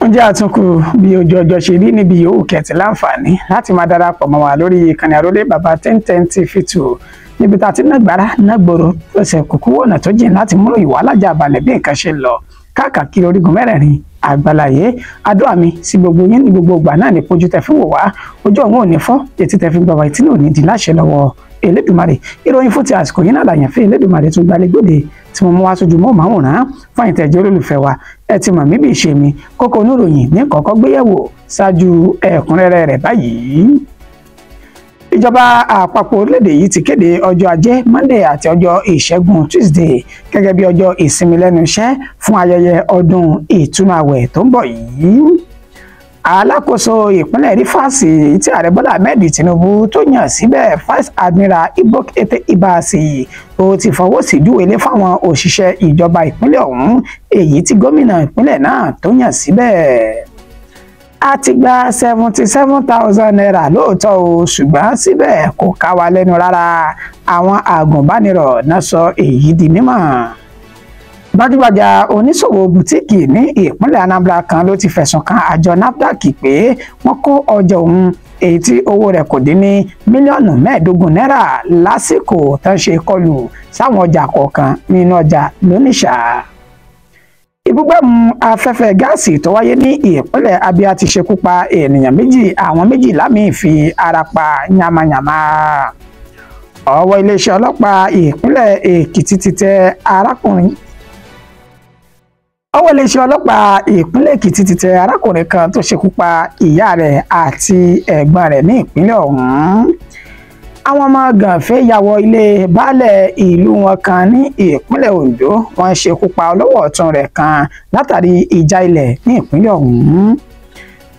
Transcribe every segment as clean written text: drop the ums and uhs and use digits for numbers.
Ǹjẹ́ àtúnkù bí ojú ọjọ́ ṣe rí níbi yòówù kẹtì láǹfààní láti máa darapọ̀ mọ́ wa lórí ìkànnì àrólé bàbá 1010 TV 2 níbi tá a ti nágbára nágboro lọ́sẹ̀ kúkú ọ̀nà tó jìn láti múrò ìwà alájà balẹ̀ bí nǹkan ṣe lọ káàkiri orígun mẹ́rẹ̀ẹ̀rin àgbàláyé. Àdúrà mi sí gbogbo yín ní gbogbo ìgbà náà ní pójú tẹ fi wò wá, ojú ọ̀hún ò ní fọ́, etí tẹ fi gbà wá, etí náà ò ní di láṣẹ lọ́wọ́ Elédùmarè. Ìròyìn fún ti àsìkò yìí náà làyàn fún Elédùmarè tún gbalẹ̀ gbòde tí mo mú wá sójú mọ́ màwòrán fún àyìntẹ̀jẹ́ olólùfẹ́ wa. Ẹ ti mọ̀ mí bí ìṣe mi, kókó oníròyìn ní kọ́kọ́ gbéyẹ̀wò ṣáájú ẹ̀kúnrẹ́rẹ́ rẹ̀ báyìí. Ìjọba àpapọ̀ orílẹ̀-èdè yìí ti kéde ọjọ́ ajé Monday àti ọjọ́ ìṣẹ́gun Tuesday gẹ́gẹ́ bí ọjọ́ ìsinmi lẹ́nu iṣẹ́ fún ayẹyẹ ọdún ìtúnu àwẹ̀ tó ń bọ̀ yìí. Alákòóso ìpínlẹ̀ Rivers tí ààrẹ Bọ́lá Ahmed Tinubu tó yàn síbẹ̀, Vice Admiral Ibok-Ete Ibas, ó ti fọwọ́ sí júwèlé fáwọn òṣìṣẹ́ ìjọba ìpínlẹ̀ ọ̀hún èyí tí gómìnà ìpínlẹ̀ náà tó yàn síbẹ̀. A ti gba ₦77,000 lóòótọ́ o, ṣùgbọ́n síbẹ̀ kò ká wa lẹ́nu rárá, àwọn àgùnbánirọ̀ náà sọ èyí di mímọ̀. Gbajúgbajà oníṣòwò bùtíìkì ní ìpínlẹ̀ Anambra kan ló ti fẹ̀sùn kan àjọ NAFDAC pé wọ́n kó ọjà òun èyí tí owó rẹ̀ kò dín ní mílíọ̀nù 15 náírà lásìkò tó ń ṣe kọlù sáwọn ọjà kọ̀ọ̀kan nínú ọjà lónìṣà. Ibúgbàmù afẹ́fẹ́ gáàsì tó wáyé ní ìpínlẹ̀ Abia ti ṣekú pa ènìyàn 2, àwọn 12 míì fi ara pa yamayama. Ọwọ́ iléeṣẹ́ ọlọ́pàá ìpínlẹ̀ Èkìtì ti tẹ arákùnrin Ọwọ́ iléeṣẹ́ ọlọ́pàá ìpínlẹ̀ Èkìtì ti tẹ arákùnrin kan tó ṣekú pa ìyá rẹ̀ àti ẹ̀gbọ́n rẹ̀ ní ìpínlẹ̀ ọ̀hún. Àwọn ọmọ gànfẹ́ ya wọ ilé baálẹ̀ ìlú wọn kan ní ìpínlẹ̀ Ondo, wọ́n ṣekú pa ọlọ́wọ́ ọ̀tún rẹ̀ kan látàrí ìjà ilẹ̀ ní ìpínlẹ̀ ọ̀hún.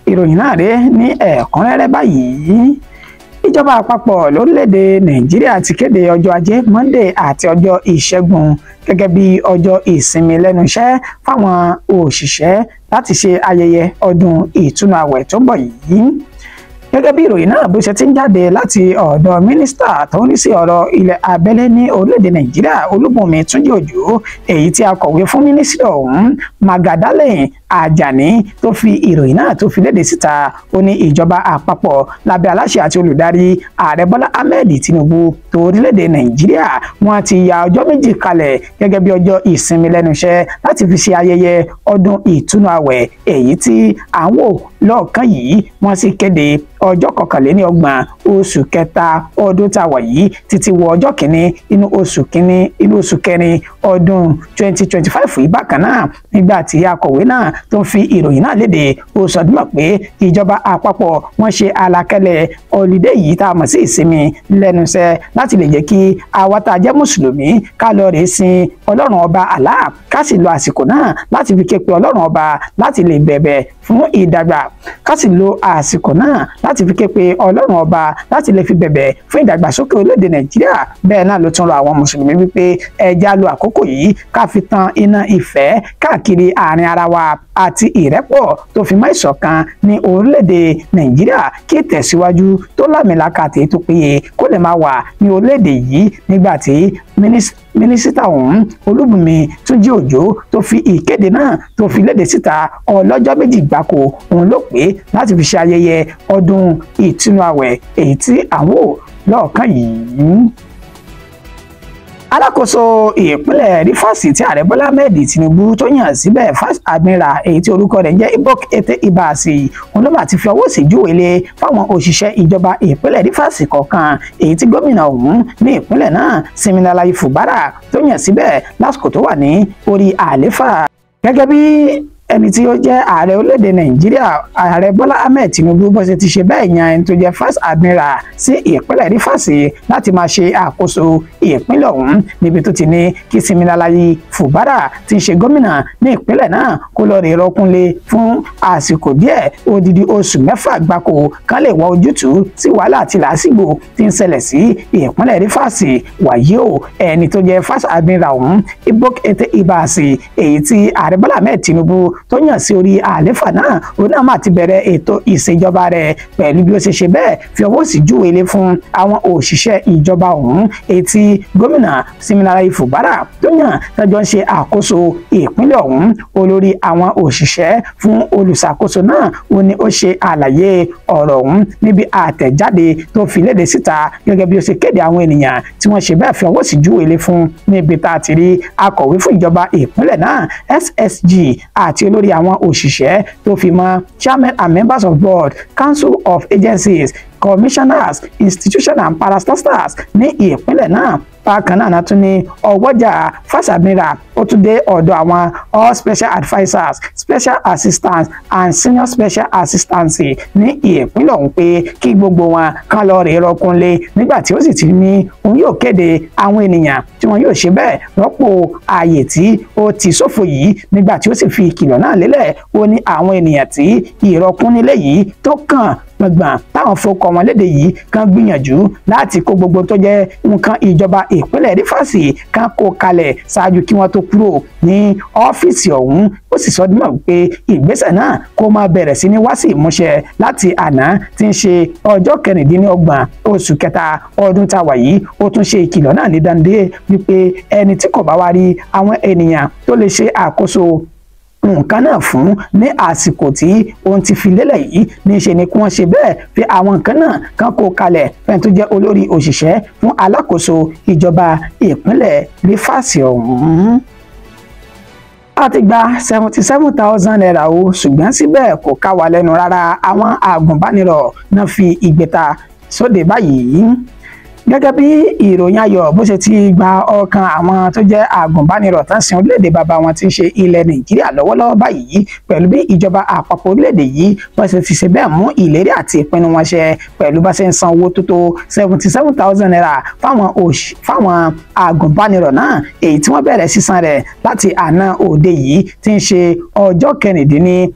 Ìròyìn náà rèé ní ẹ̀kúnrẹ́rẹ́ báyìí. Ìjọba àpapọ̀ lórílẹ̀‐èdè Nàìjíríà ti kéde ọjọ́ ajé Monday àti ọjọ́ ìṣẹ́gun gẹ́gẹ́ bí ọjọ́ ìsinmi lẹ́nu iṣẹ́ fáwọn òṣìṣẹ́ láti ṣe ayẹyẹ ọdún ìtúnu àwẹ̀ tó ń bọ̀ yìí. Gẹ́gẹ́ bí ìròyìn náà bó ṣe ti ń jáde láti ọ̀dọ̀ mínísítà tó ń rí sí ọ̀rọ̀ ilẹ̀ abẹ́lé ní orílẹ̀-èdè Nàìjíríà, Olúbùnmi Túnjí Òjó, èyí tí akọ̀wé fún mínísítà ọ̀hún, Magdalene Ajani, tó fi ìròyìn náà tó fi léde síta, ó ní ìjọba àpapọ̀ lábẹ́ aláṣẹ àti olùdarí ààrẹ Bọ́lá Ahmed Tinubu tó orílẹ̀-èdè Nàìjíríà, wọ́n ti ya ọjọ́ 2 kalẹ̀ gẹ́gẹ́ bí ọjọ́ ìsinmi lẹ́nu iṣẹ́ láti fi ṣe ayẹyẹ ọdún ìtúnu àwẹ̀ èyí tí à ń wò lọ́ọ̀kan yìí. Wọ́n sì kéde ọjọ́ 31 oṣù kẹta ọdún tá a wà yìí títí wọ ọjọ́ 1 inú oṣù 1 inú oṣù kẹrin ọdún 2025 yìí. Bákan náà, nígbà tí akọ̀wé náà tó ń fi ìròyìn náà léde, ó sọ dímọ̀ pé ìjọba àpapọ̀ wọ́n ṣe àlàkalẹ̀ holiday yìí tá a mọ̀ sí ìsinmi lẹ́nu iṣẹ́ láti lè jẹ́ kí àwa tá a jẹ́ mùsùlùmí ká lọ rèé sin Ọlọ́run ọba Allah, ká sì lo àsìkò náà láti fi ké pe Ọlọ́run ọba láti lè bẹ̀bẹ̀ fún ìdàgbà, ká sì lo àsìkò náà láti fi ké pe Ọlọ́run ọba láti lè fi bẹ̀bẹ̀ fún ìdàgbàsókè orílẹ̀-èdè Nàìjíríà. Bẹ́ẹ̀ náà ló tún rọ àwọn mùsùlùmí wípé ẹ já lo àkókò yìí ká fi tan iná ìfẹ́ káàkiri àárín ara wa àti ìrẹ́pọ̀ tó fi mọ́ ìṣọ̀kan ní orílẹ̀-èdè Nàìjíríà, kí ìtẹ̀síwájú tó lámìlaka àti tó péye kó lè máa wà ní orílẹ̀-èdè yìí. Nígbà tí mínísítà ọ̀hún, Olúbùnmi Túnjí Òjó, tó fi ìkéde náà tó fi léde síta, ọlọ́jọ́ 2 gbáko òun ló pé láti fi ṣe ayẹyẹ ọdún ìtúnu àwẹ̀ èyí tí àwọn ò lọ́ọ̀kan yìí. Alákòóso ìpínlẹ̀ Rivers tí ààrẹ Bọ́lá Ahmed Tinubu tó yàn síbẹ̀, Vice Admiral èyí tí orúkọ rẹ̀ ń jẹ́ Ibok-Ete Ibas, òun ló mà ti fi ọwọ́ sí júwèlé fáwọn òṣìṣẹ́ ìjọba ìpínlẹ̀ Rivers kọ̀ọ̀kan èyí tí gómìnà ọ̀hún ní ìpínlẹ̀ náà, Siminalayi Fubara, tó yàn síbẹ̀ lásìkò tó wà ní orí àléfà. Gẹ́gẹ́ bí ẹni tí ó jẹ́ ààrẹ orílẹ̀-èdè Nàìjíríà, ààrẹ Bọ́lá Ahmed Tinubu, bó ṣe ti ṣe bẹ́ẹ̀ yan ẹni tó jẹ́ Vice Admiral sí ìpínlẹ̀ Rivers láti máa ṣe àkóso ìpínlẹ̀ ọ̀hún, níbi tó ti ní kí Siminalayi Fubara tí ń ṣe gómìnà ní ìpínlẹ̀ náà kó lọ rè rọkúnlé fún àsìkò díẹ̀, odidi oṣù 6 gbáko, kán lè wá ojútùú sí wàhálà àti làásìgbò tí ń ṣẹlẹ̀ sí ìpínlẹ̀ Rivers. Wàyí o, ẹni tó jẹ́ Vice Admiral ọ̀hún, Ibok-Ete Ibas, èyí tí ààrẹ Bọ́lá Ahmed Tinubu tó yàn sí orí àléfà náà òun náà máa ti bẹ̀rẹ̀ ètò ìṣèjọba rẹ̀ pẹ̀lú bí ó ṣe ṣe bẹ́ẹ̀ fi ọwọ́ sí júwe ilé fún àwọn òṣìṣẹ́ ìjọba ọ̀hún etí gómìnà Siminalayi Fubara tó yàn tọ́jọ́ ń ṣe àkóso ìpínlẹ̀ ọ̀hún. Olórí àwọn òṣìṣẹ́ fún olùṣàkóso náà ó ní ó ṣe àlàyé ọ̀rọ̀ ọ̀hún níbi àtẹ̀jáde tó fi léde síta gẹ́gẹ́ bí ó ṣe kéde àwọn ènìyàn tí wọ́n ṣe bẹ́ẹ̀ fi ọwọ́ sí júwe ilé fún níbi tá a ti rí akọ̀wé fún ìjọba ìpínlẹ̀ náà SSG àti olórí àwọn òṣìṣẹ́ tó fi mọ́ chairman and members of board, council of agencies, commissioners, institutions and parastatals ní ìpínlẹ̀ náà. Bákan náà tún ní ọwọ́jà Fáṣàmìrà ó tún dé ọ̀dọ̀ àwọn all special advisers, special assistants and senior special assistants ní ìpínlẹ̀ ọ̀hún pé kí gbogbo wọn kán lọ rèé rọkúnlé, nígbà tí ó sì ti ní òun yóò kéde àwọn ènìyàn tí wọn yóò ṣe bẹ́ẹ̀ rọ́pò ààyè tí ó ti ṣòfò yìí. Nígbà tí ó sì fi ìkìlọ̀ náà lélẹ̀, ó ní àwọn ènìyàn tí ìrọkúnnílé yìí tó kàn gbọ̀ngbọ̀n táwọn fọkọ̀ wọn léde yìí kan gbìyànjú láti kó gbogbo tó jẹ́ nǹkan ìjọba ìpínlẹ̀ Rivers kan kó kalẹ̀ ṣáájú kí wọ́n tó kúrò ní ọ́fíìsì ọ̀hún. Ó sì sọ dímọ̀ pé ìgbésẹ̀ náà kó máa bẹ̀rẹ̀ sí ní wá sí ìmúṣẹ láti àná tí ń ṣe ọjọ́ 26 oṣù kẹta ọdún tá a wà yìí. Ó tún ṣe ìkìlọ̀ náà ní dandé wípé ẹni tí kò bá wá rí àwọn ènìyàn tó lè ṣe àkóso nǹkan náà fún ní àsìkò tí ohun ti fi lélẹ̀ yìí, ní ṣe ni kí wọ́n ṣe bẹ́ẹ̀ fi àwọn nǹkan náà kan kó kalẹ̀ fẹ́ni tó jẹ́ olórí òṣìṣẹ́ fún alákòóso ìjọba ìpínlẹ̀ Rivers ọ̀hún. A ti gba 77,000 naira o, ṣùgbọ́n síbẹ̀ kò ká wa lẹ́nu rárá. Àwọn àgùnbánirọ̀ náà fi ìgbéta sóde báyìí gẹ́gẹ́ bí ìròyìn ayọ̀ bó ṣe ti gba ọkàn àwọn tó jẹ́ àgùnbánirọ̀ tán sin orílẹ̀-èdè bàbá wọn tí ń ṣe ilẹ̀ Nàìjíríà lọ́wọ́lọ́wọ́ báyìí, pẹ̀lú bí ìjọba àpapọ̀ orílẹ̀-èdè yìí bó ṣe ti ṣe bẹ́ẹ̀ mú ìlérí àti ìpinnu wọn ṣẹ pẹ̀lú bá ṣe ń san owó tó tó 77,000 naira fáwọn àgùnbánirọ̀ náà, èyí tí wọ́n bẹ̀rẹ̀ sísan rẹ̀ láti àná òde yìí tí ń ṣe ọjọ́ 26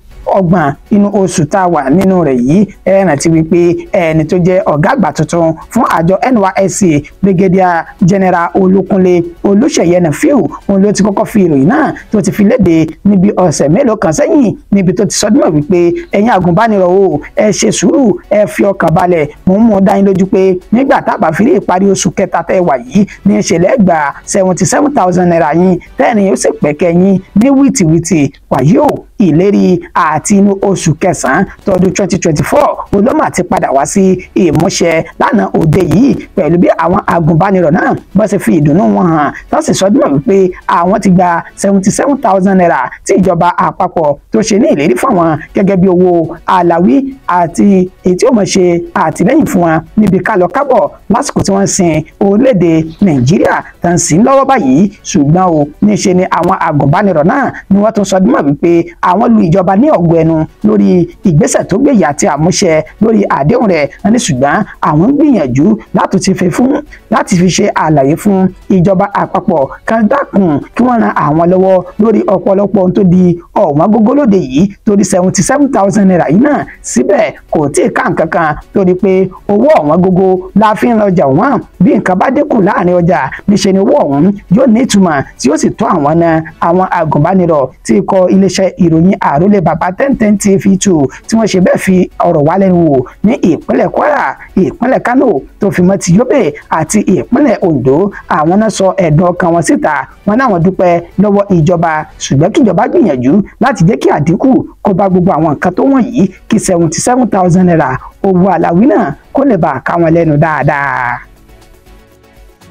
inú oṣù tá a wà nínú rẹ̀ yìí. Ẹ rántí wípé ẹni tó jẹ́ ọ̀gá àgbà tuntun fún àjọ NYSC, Brigadier General Olúkúnlé Olúṣèyẹ Nafiu, òun ló ti kọ́kọ́ fi ìròyìn náà tó ti fi léde níbi ọ̀sẹ̀ mélòó kan sẹ́yìn, níbi tó ti sọdúnmọ̀ wípé ẹ̀yin àgùnbánirọ̀ o, ẹ ṣe sùúrù, ẹ fi ọkàn balẹ̀, mò ń mú dá yín lójú pé nígbà tá a bá fi rí ìparí oṣù kẹta tẹ́ wà yìí ní ìṣẹ̀lẹ̀ gbà 77,000 naira yín tẹ́ẹ̀rin yóò sì pẹ̀kẹ́ yín ní wìtìwìtì. Wàyí o, ìlérí àti inú oṣù kẹsàn-án tọdún 2024 olómà ti padà wá sí ìmúṣẹ lánàá òde yìí, pẹ̀lú bí àwọn agùnbánirọ̀ náà bá ṣe fi ìdùnnú wọn hàn tó sì sọdúnmọ̀ wípé àwọn ti gba 77,000 naira tí ìjọba àpapọ̀ tó ṣe ní ìlérí fáwọn gẹ́gẹ́ bí owó àlàwí àti èyí tí ó mọ̀ ṣe àtìlẹ́yìn fún wọn níbi kálọ kábọ̀ lásìkò tí wọ́n ń sin orílẹ̀-èdè Nàìjíríà tàn sí lọ́wọ́ báyìí. Ṣùgbọ́n o, níṣe ni àwọn agùnbánirọ̀ náà ni wọ́n tún sọdúnmọ̀ wípé àwọn lu ìjọba ní ọ̀gọ̀ ẹnu lórí ìgbésẹ̀ tó gbé yìí àti àmúṣẹ lórí àdéhùn rẹ̀ ní, ṣùgbọ́n àwọn ń gbìyànjú láti fi ṣe àlàyé fún ìjọba àpapọ̀ kan dákun kí wọ́n ran àwọn lọ́wọ́ lórí ọ̀pọ̀lọpọ̀ ohun tó di ọ̀wọ́n gógó lóde yìí, torí 77,000 naira yìí náà síbẹ̀ kò tí ì ká nǹkan kan, torí pé owó ọ̀wọ́n gógó la fi ń rọjà wọ́n. Bí nǹkan bá dínkù láàrin ọjà, níṣe ni owó ọ̀hún yóò ní ìtumọ̀ tí yóò sì tó àwọn náà. Àwọn agùnbánirọ̀ tí ikọ̀ iléeṣẹ́ ìròyìn àrólé bàbá 1010 TV2 tí wọ́n ṣe bẹ́ẹ̀ fi ọ̀rọ̀ wá lẹ́nu wò ní ìpínlẹ̀ Kwara, ìpínlẹ̀ Kano tó fi mọ́ ti Yobe àti ìpínlẹ̀ Ondo, àwọn náà sọ ẹ̀dùn ọkàn wọn síta. Wọn náà dúpẹ́ lọ́wọ́ ìjọba, ṣùgbọ́n kíjọba gbìyànjú láti jẹ́ kí àdínkù kó bá gbogbo àwọn nǹkan tó wọ̀nyí kí 77,000 naira owó àlàwí náà kó lè bá a ká wọn lẹ́nu dáadáa.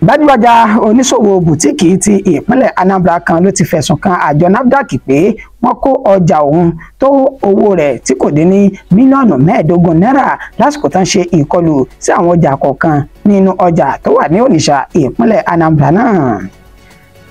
Gbajúgbajà oníṣòwò bùtíìkì ti ìpínlẹ̀ Anambra kan ló ti fẹ̀sùn kan àjọ NAFDAC pé wọ́n kó ọjà òun tó owó rẹ̀ tí kò dín ní mílíọ̀nù 25 náírà lásìkò tán ṣe ìkọlù sí àwọn ọjà kọ̀ọ̀kan nínú ọjà tó wà ní Onitsha ìpínlẹ̀ Anambra náà.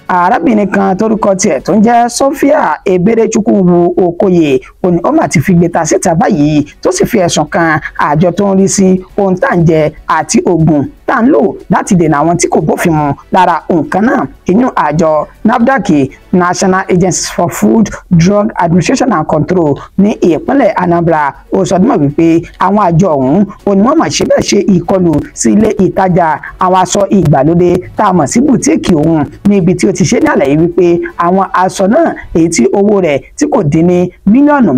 Arábìnrin kan torúkọ tiẹ̀ tó ń jẹ́ Sophia Eberechukwu Okoye òní ó mà ti fi gbé ta síta báyìí, tó sì fi ẹ̀sùn kan àjọ tó ń rí sí ohun tá à ń jẹ àti oògùn tá à ń lò láti dènà àwọn tí kò bófin mu lára nǹkan náà. Ìyún àjọ NAFDAC, National Agency for Food, Drug Administration and Control ní ìpínlẹ̀ Anambra, ó sọ dímọ̀ wípé àwọn àjọ ọ̀hún ò ní wọ́n máa ṣe bẹ́ẹ̀ ṣe ìkọlù sí ilé ìtajà àwọn aṣọ ìgbàlódé tá a mọ̀ sí bùtíìkì ọ̀hún, níbi tí ó ti ṣe ní àlàyé wípé àwọn aṣọ náà èyí tí owó rẹ̀ tí kò dín ní 15 mílíọ̀nù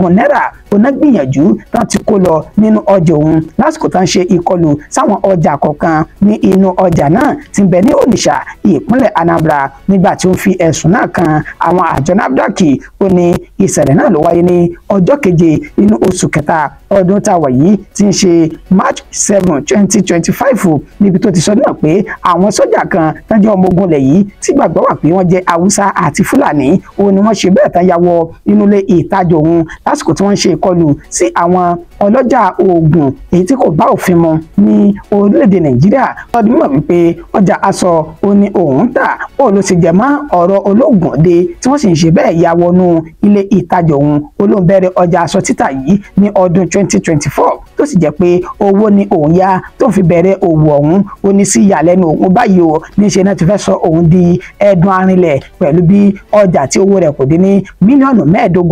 náírà oná gbìyànjú tán ti kó lọ nínú ọjà òun lásìkò tán ṣe ìkọlù sáwọn ọjà kọ̀ọ̀kan ní inú ọjà náà tí ń bẹ ní Onitsha, ìpínlẹ̀ Anambra. Nígbà tí ó ń fi ẹ̀sùn náà kan àwọn àjọ NAFDAC, ó ní ìṣẹ̀lẹ̀ náà ló wáyé ní ọjọ́ keje inú oṣù kẹta ọdún tá a wà yìí, tí ń ṣe March 7, 2025, níbi tó ti sọ náà pé àwọn sójà kan tán jẹ́ ọmọ ogun ilẹ̀ yìí tí gbàgbọ́ wà pé wọ́n jẹ́ Haúsá àti Fúlàní, òun ni wọ́n ṣe bẹ́ẹ̀ tán ya wọ inú ilé ìtajà òun lásìkò tí wọ́n ń ṣe ìkọlù sí àwọn ọlọ́jà oògùn èyí tí kò bá òfin mu ní orílẹ̀-èdè Nàìjíríà. Ọdún mímọ̀ wípé ọjà aṣọ ó ní òun tà, ó ló ṣe jẹ mọ́ ọ̀rọ̀ olóògùn dé tí wọ́n sì ń ṣe bẹ́ẹ̀ ya wọnú ilé ìtajà òun. Ó lóun bẹ̀rẹ̀ ọjà aṣọ títà yìí ní ọdún 2024, tó sì jẹ́ pé owó ni òun yá tó fi bẹ̀rẹ̀ òwò ọ̀hún. Ó ní sí ìyàlẹ́nu òun báyìí o, níṣẹ́ náà ti fẹ́ sọ òun di ẹ̀dùn arinlẹ̀ pẹ̀lú bí ọjà tí owó rẹ̀ kò dín ní 15 mílíọ̀nù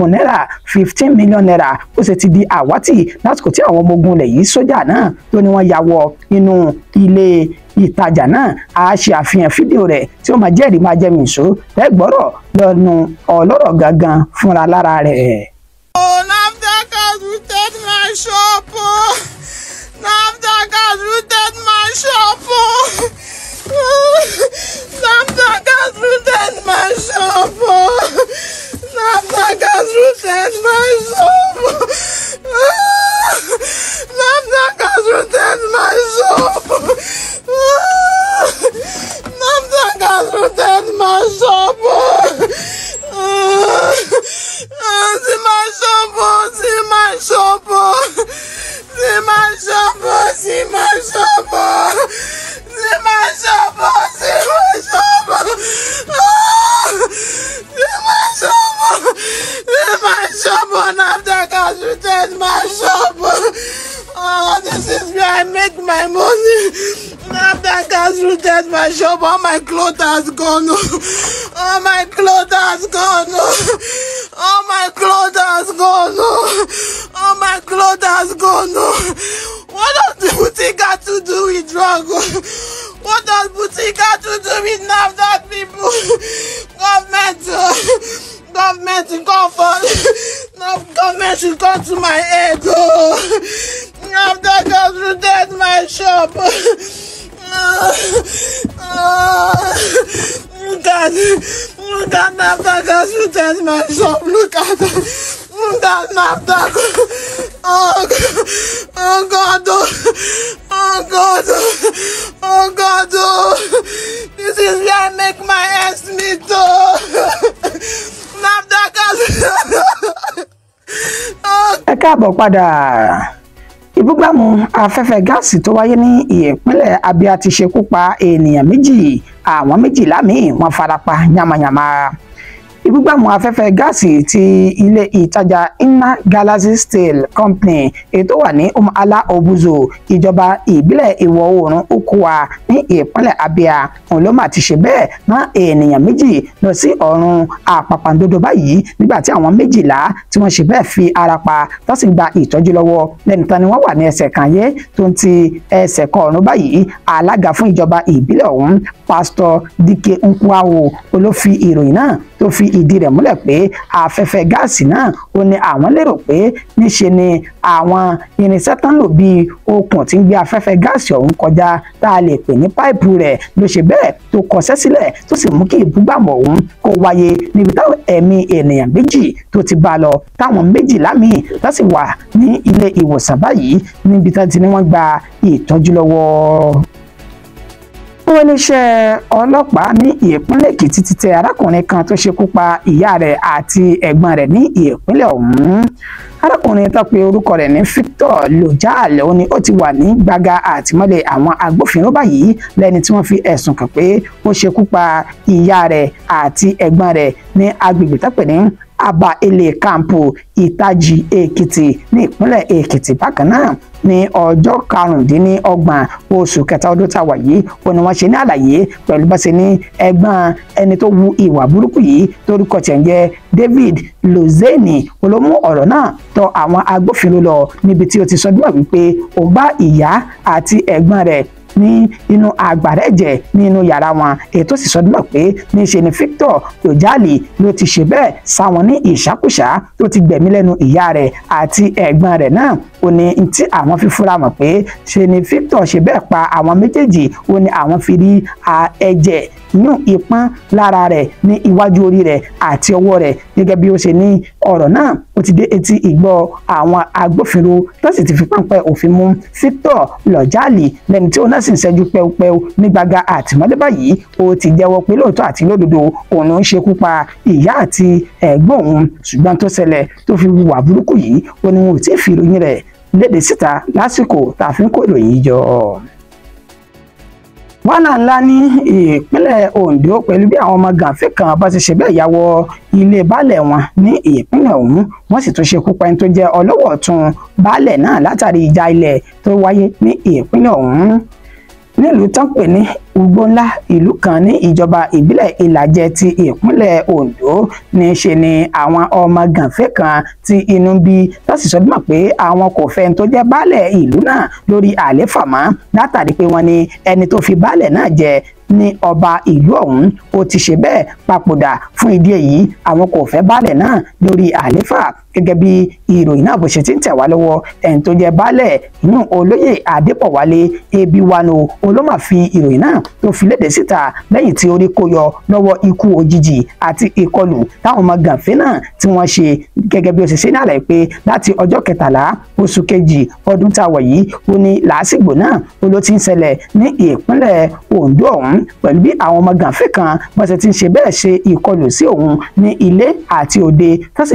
náírà, 15 million naira, ó sì ti di àwátì lásìkò tí àwọn ọmọ ogun ilẹ̀ yìí, sójà náà, tó ní wọ́n ya wọ inú ilé ìtajà náà. A ṣe àfihàn fídíò rẹ̀ tí ó máa jẹ́rìí máa jẹ́ mi ìṣó lẹ́gbọ́rọ̀ lọ́nu ọlọ́rọ̀ gangan fúnra lára rẹ̀. Oh, NAFDAC has looted my shop. Oh. NAFDAC has looted my shop. Oh. NAFDAC has looted my shop. Oh. NAFDAC has looted my shop. NAFDAC has looted my shop. NAFDAC has looted my shop. See my shop, oh, see my shop, oh. See my shop, oh, see my shop, oh. See my shop, oh, see my shop, oh. See my shop, oh. See my shop, oh. NAFDAC has looted my shop, oh. Oh, this is where I make my money. NAFDAC has looted my shop. All my clothes has gone. All my clothes has gone. All my clothes has gone. All my clothes has gone. What does the boutique got to do with drug? What does boutique got to do with NAFDAC people? Government, government come for, no, government should come to my aid. Oh. NAFDAC has looted my shop. Look at NAFDAC has looted my shop. Look at NAFDAC. Oh, oh God, oh, oh God, oh God, oh. This is where I make my ends meet, oh. NAFDAC has. Oh. Ẹ káàbọ̀ padà. Ìbúgbàmù afẹ́fẹ́ gáàsì tó wáyé ní ìpínlẹ̀ Abia ti ṣekú pa ènìyàn 2, àwọn 12 míì wọ́n farapa yamayama. Ìbúgbàmù afẹ́fẹ́ gáàsì ti ilé ìtajà Inner Galaxy Steel Company èyí tó wà ní Umuala Obuzo, ìjọba ìbílẹ̀ ìwọ̀ oòrùn Ukwa ní ìpínlẹ̀ Abia, òun ló mà ti ṣe bẹ́ẹ̀ rán ènìyàn 2 lọ sí ọ̀run àpàpàǹdodo báyìí, nígbà tí àwọn 12 tí wọ́n ṣe bẹ́ẹ̀ fi ara pa tó sì gba ìtọ́jú lọ́wọ́ lẹ́nu tán ni wọ́n wà ní ẹsẹ̀ kan yé tó ń ti ẹsẹ̀ kan ọ̀run báyìí. Alága fún ìjọba ìbílẹ̀ ọ̀hún, Pásítọ̀ Dike Nkwao, ló fi ìròyìn náà tó fi ìdí rẹ̀ múlẹ̀ pé afẹ́fẹ́ gáàsì náà ó ní àwọn lérò pé níṣe ni àwọn irinṣẹ́ tán lò bíi okùn tí ń gbé afẹ́fẹ́ gáàsì ọ̀hún kọjá, tá a lè pè ní páìpù rẹ̀, ló ṣe bẹ́ẹ̀ tó kọsẹ́ sílẹ̀ tó sì mú kí ìbúgbàmù ọ̀hún kó wáyé, níbi táwọn ẹ̀mí ènìyàn 2 tó ti bá lọ, táwọn 12 míì tó sì wà ní ilé ìwòsàn báyìí, níbi tá ti ní wọ́n gba ìtọ́jú lọ́wọ́. Iléeṣẹ́ ọlọ́pàá ní ìpínlẹ̀ Èkìtì ti tẹ arákùnrin kan tó ṣekú pa ìyá rẹ̀ àti ẹ̀gbọ́n rẹ̀ ní ìpínlẹ̀ ọ̀hún. Arákùnrin tó pe orúkọ rẹ̀ ní Victor Lojal, ó ní ó ti wà ní gbàgà àtìmọ́lé àwọn agbófinró báyìí, lẹ́ni tí wọ́n fi ẹ̀sùn kàn pé ó ṣekú pa ìyá rẹ̀ àti ẹ̀gbọ́n rẹ̀ ní agbègbè tó pè ní Aba Ele Kampu Ìtajì Èkìtì ní ìpínlẹ̀ Èkìtì. Bákan náà ní ọjọ́ 25 oṣù kẹta ọdún tá a wà yìí, ó ní wọ́n ṣe ní àlàyé pẹ̀lú bá ṣe ní ẹ̀gbọ́n ẹni tó wu ìwà burúkú yìí torúkọ tiẹ̀ ń jẹ́ David Lozeni olómú ọ̀rọ̀ náà tọ̀ àwọn agbófinró lọ níbi tí ó ti sọ díwọ̀n wípé òun bá ìyá àti ẹ̀gbọ́n rẹ̀ ní inú àgbàrá ẹ̀jẹ̀ nínú yàrá wọn, ètò sì sọ dímọ̀ pé níṣe ni Victor Lojali ló ti ṣe bẹ́ẹ̀ sáwọn ní ìṣàkúṣà tó ti gbẹ̀mí lẹ́nu ìyá rẹ̀ àti ẹ̀gbọ́n rẹ̀ náà. Ó ní tí àwọn fi fúra mọ̀ pé ṣe ni Victor ṣe bẹ́ẹ̀ pa àwọn méjèèjì, ó ní àwọn fi rí ẹ̀jẹ̀ yún ìpọ́n lára rẹ̀ ní iwájú orí rẹ̀ àti ọwọ́ rẹ̀. Gẹ́gẹ́ bí ó ṣe ní ọ̀rọ̀ náà ó ti dé etí ìgbọ́ àwọn agbófinró tó sì ti fi páńpẹ́ òfin mú Victor Lojali lẹ́ni tí ó náà sì ń ṣẹ́jú pẹ́upẹ́u ní gbàgà àtìmọ́lé báyìí. Ó ti jẹ́wọ́ pé lóòótọ́ àti lódodo òun ń ṣekú pa ìyá àti ẹ̀gbọ́n òun, ṣùgbọ́n tó ṣẹlẹ̀ tó fi hùwà burúkú yìí ó ní wọn ò tí ì fi ìròyìn rẹ̀ léde síta lásìkò tá a fi ń kó ìròyìn jọ. Wàhálà ńlá ní ìpínlẹ̀ Ondo pẹ̀lú bí àwọn ọmọ gànfẹ́ kan bá ti ṣe bẹ́ẹ̀ ya wọ ilé baálẹ̀ wọn ní ìpínlẹ̀ ọ̀hún, wọ́n sì tún ṣekú pa ẹni tó jẹ́ ọlọ́wọ́ ọ̀tún baálẹ̀ náà látàrí ìjà ilẹ̀ tó wáyé ní ìpínlẹ̀ ọ̀hún. Nílùú tán pè ní Ugbó Ńlá, ìlú kan ní ìjọba ìbílẹ̀ Ìlàjẹ ti ìpínlẹ̀ Ondo, ní ṣe ni àwọn ọmọ gànfẹ́ kan tí inú bí tó sì sọ bímọ pé àwọn kò fẹ́ ẹni tó jẹ́ baálẹ̀ ìlú náà lórí àlééfà mọ́ látàrí pé wọ́n ní ẹni tó fi baálẹ̀ náà jẹ ní ọba ìlú ọ̀hún ó ti ṣe bẹ́ẹ̀ papòdà. Fún ìdí èyí àwọn kò fẹ́ baálẹ̀ náà lórí àlééfà. Gẹ́gẹ́ bí ìròyìn náà bó ṣe ti ń tẹ̀ wá lọ́wọ́, ẹni tó jẹ́ baálẹ̀ inú olóyè Adébọ̀wálé Ebiwano olómà fi ìròyìn náà tó fi léde síta lẹ́yìn tí orí kó yọ lọ́wọ́ ikú òjijì àti ìkọlù táwọn ọmọ gànfẹ́ náà tí wọ́n ṣe. Gẹ́gẹ́ bí ó ṣe ṣe ní àlàyé pé láti ọjọ́ 13 oṣù kejì ọdún tá a wà yìí ó ní làásìgbò náà ó ló ti ń ṣẹlẹ̀ ní ìpínlẹ̀ Ondo ọ̀hún pẹ̀lú bí àwọn ọmọ gànfẹ́ kan bọ́n ṣe ti ń ṣe bẹ́ẹ̀ ṣe ìkọlù sí òun ní ilé àti òde, tó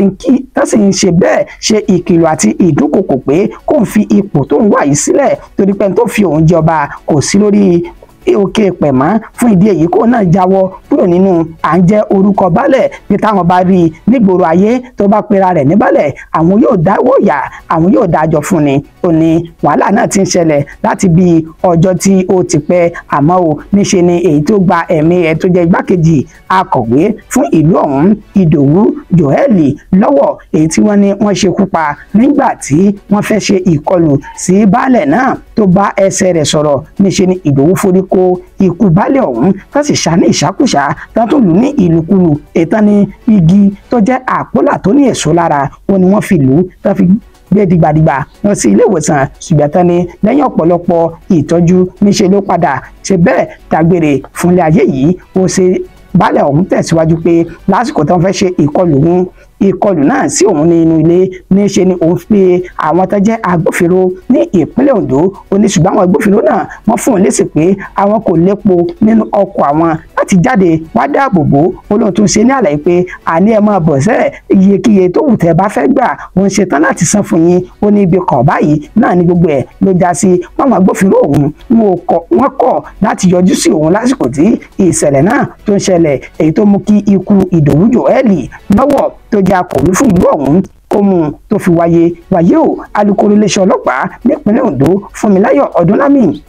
sì ń ṣe bẹ́ẹ̀ ṣe ìkìlọ̀ àti ìdúnkokò pé kó ń fi ipò tó ń wà yìí sílẹ̀ torí pé tó fi òun jọba kò sí lórí òkè pẹ̀mọ́. Fún ìdí èyí kó náà jáwọ́ kúrò nínú à ń jẹ́ orúkọ baálẹ̀, bí táwọn bá rí i nígboro ayé tó bá pera rẹ̀ ní baálẹ̀ àwọn yóò dáwọ́ yà, àwọn yóò dájọ́ fún ni. Ó ní wàhálà náà ti ń ṣẹlẹ̀ láti bí ọjọ́ tí ó ti pẹ́, àmọ́ ò níṣe ni èyí tó gba ẹ̀mí ẹ̀ tó jẹ́ igbákejì akọ̀wé fún ìlú ọ̀hún Ìdòwú Joel lọ́wọ́, èyí tí wọ́n ní wọ́n ṣekú pa nígbà tí wọ́n fẹ́ ṣe ìkọlù sí baálẹ̀ náà tó bá ẹsẹ̀ rẹ̀ sọ̀rọ̀. Níṣe ni Ìdòwú forí kó ikú baálẹ̀ ọ̀hún tó sì ṣá ní ìṣàkúṣà tó tún lù ní ìlùkulù ètàn ní igi tó jẹ́ àpólà tó ní èso lára ó ní wọ́n fi lù ú tó fi gbé dìgbàdìgbà lọ sí ilé ìwòsàn, ṣùgbọ́n tán ni lẹ́yìn ọ̀pọ̀lọpọ̀ ìtọ́jú níṣe ló padà ṣe bẹ́ẹ̀ dágbére fúnlé ayé yìí. Ó ṣe baálẹ̀ ọ̀hún tẹ̀síwájú pé lásìkò tó ń fẹ́ ṣe ìkọlù òun ìkọlù náà sí òun ní inú ilé níṣe ni òun fi àwọn tó jẹ́ agbófinró ní ìpínlẹ̀ Ondo. Ó ní ṣùgbọ́n àwọn agbófinró náà wọ́n fún un lésì pé àwọn kò lépo nínú ọkọ̀ àwọn láti jáde wá dáàbò bò ó. Lóun tún ṣe ní àlàyé pé àní ẹ máa bọ̀ sẹ́ẹ̀ iyekíye tó wù tẹ́ bá fẹ́ gbà òun ṣe tán láti san fún yín. Ó ní ibi kọ̀ báyìí náà ní gbogbo ẹ̀ ló já sí. Wọ́n agbófinró òun wọ́n kọ̀ láti yọjú sí òun lásìkò tí ìṣẹ̀lẹ̀ náà tó ń ṣẹlẹ̀, èyí tó mú kí ikú Ìdòwú Joel lọ́wọ́ tó jẹ́ akọ̀wé fún ìlú ọ̀hún kó mú un tó fi wáyé. Wáyé o, alukoro iléeṣẹ́ ọlọ́pàá nípínlẹ̀ Ondo Fúnmiláyọ̀ Ọdúnlámì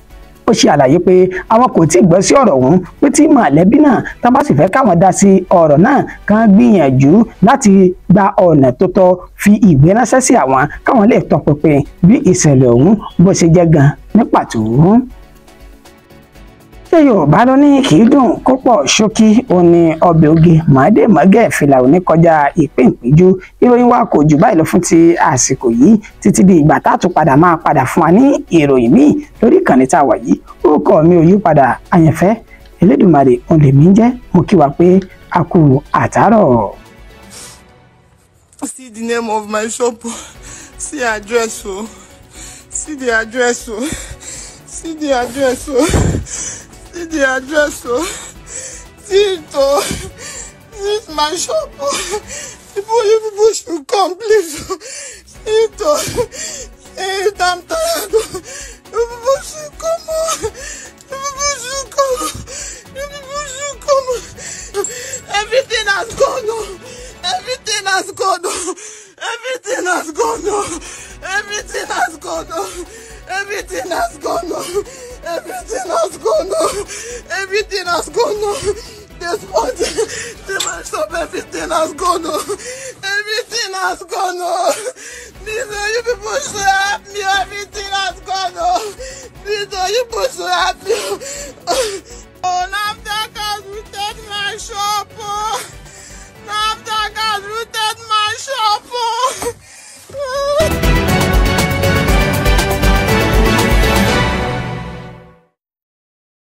ó ṣe àlàyé pé àwọn kò tí ì gbọ́ sí ọ̀rọ̀ ọ̀hún, pé tí mọ̀lẹ́bí náà tá bá sì fẹ́ káwọn dá sí ọ̀rọ̀ náà kàn gbìyànjú láti gba ọ̀nà tó tọ́ fi ìwé ránṣẹ́ sí àwọn káwọn lè tọpinpin bí ìṣẹ̀lẹ̀ ọ̀hún bó ṣe jẹ́ gan ní pàtó. Ṣé Yorùbá ló ní kì í dùn kó pọ̀ ṣókí ó ní ọbẹ̀ oge màdé mọ́gẹ́ fìlà òní kọjá ìpín ìpéjú. Ìròyìn wa kò jù báyìí lọ fún ti àsìkò yìí títí di ìgbà tá a tún padà máa padà fún wa ní ìròyìn míì lórí ìkànnì tá a wà yìí. Orúkọ mi ò yí padà, Àyànfẹ́ Elédùmarè òun lèmi ń jẹ́. Mo kí wa pé a kú àtàárọ̀. See the name of my shop, see address o, see the address o, see the address o. See the address, oh. See it, oh. This is my shop, oh. People, you people should come, please. See it, oh. See it, I'm tired, oh. You people should come, oh. You people should come. You people should come. Everything has gone, oh. Everything has gone. Everything has gone. Everything has gone. Everything has gone. Everything has gone. Everything has gone. This point, the shop, everything has gone. Everything has gone. Please, you people should help me. Everything has gone. Please, you people should help me.